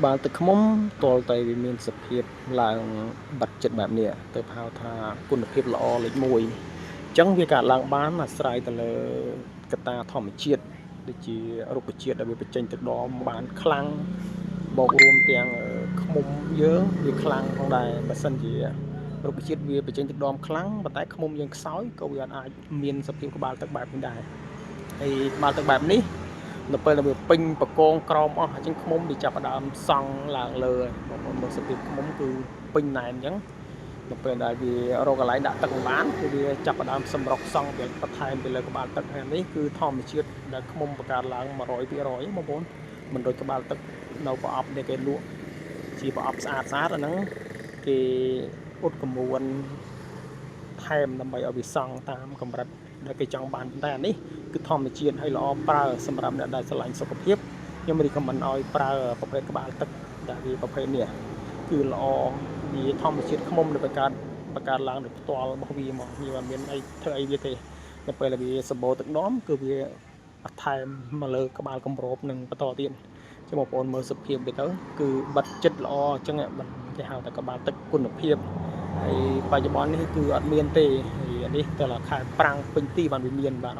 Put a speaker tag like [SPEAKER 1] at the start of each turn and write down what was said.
[SPEAKER 1] បាលទឹកឃ្មុំទាល់តែវាមានសភាពឡើងបិទចិត្តបែបនេះទៅហៅថាគុណភាពល្អលេខ1អញ្ចឹងវាកើតឡើងបានអាស្រ័យទៅលើកត្តាធម្មជាតិដូចជារុក្ខជាតិដែលវាបញ្ចេញទឹកដមបានខ្លាំងបូករួមទាំងឃ្មុំយើងវាខ្លាំងផងដែរបើសិនជារុក្ខជាតិវាបញ្ចេញទឹកដមខ្លាំងប៉ុន្តែឃ្មុំយើងខ្សោយក៏វាអាចមានសភាពក្បាលទឹកបែបនេះដែរហើយក្បាលទឹកបែបនេះ នៅពេលដែលវាពេញបកងក្រោមអស់អញ្ចឹងឃ្មុំវាចាប់ផ្ដើមសង់ឡើងលើហើយបងប្អូនមើលសភាពឃ្មុំគឺពេញណែនអញ្ចឹងនៅពេលដែលវារកកន្លែងដាក់ទឹកមិនបានគឺវាចាប់ផ្ដើមសម្រុកសង់វាបន្ថែមពីលើក្បាលទឹកហើយនេះគឺធម្មជាតិដែលឃ្មុំបង្កើតឡើង100%បងប្អូនមិនដូចក្បាលទឹកនៅប្រអប់ដែលគេលក់ជាប្រអប់ស្អាតស្អាតអាហ្នឹងគេអ៊ុតកម្មួនថែមដើម្បីឲ្យវាសង់តាមកម្រិតដែលគេចង់បានប៉ុន្តែអានេះ គឺធម្មជាតិហើយល្អប្រើសម្រាប់អ្នកដែលស្រឡាញ់សុខភាពខ្ញុំ recommend ឲ្យប្រើប្រភេទក្បាលទឹកដែលវាប្រភេទនេះគឺល្អវាធម្មជាតិឃ្មុំដែលបង្កើតបង្កើតឡើងដោយផ្ទាល់របស់វាមកវាអត់មានអីធ្វើអីវាទេនៅពេលដែលវាសម្បូរទឹកដមគឺវាបន្ថែមមកលើក្បាលគម្របនឹងបន្តទៀតចឹងបងប្អូនមើលសភាពវាទៅគឺបិទចិត្តល្អអញ្ចឹងមិនគេហៅថាក្បាលទឹកគុណភាពហើយបច្ចុប្បន្ននេះគឺអត់មានទេហើយនេះតែខែប្រាំងពេញទីបានវាមានបាទ។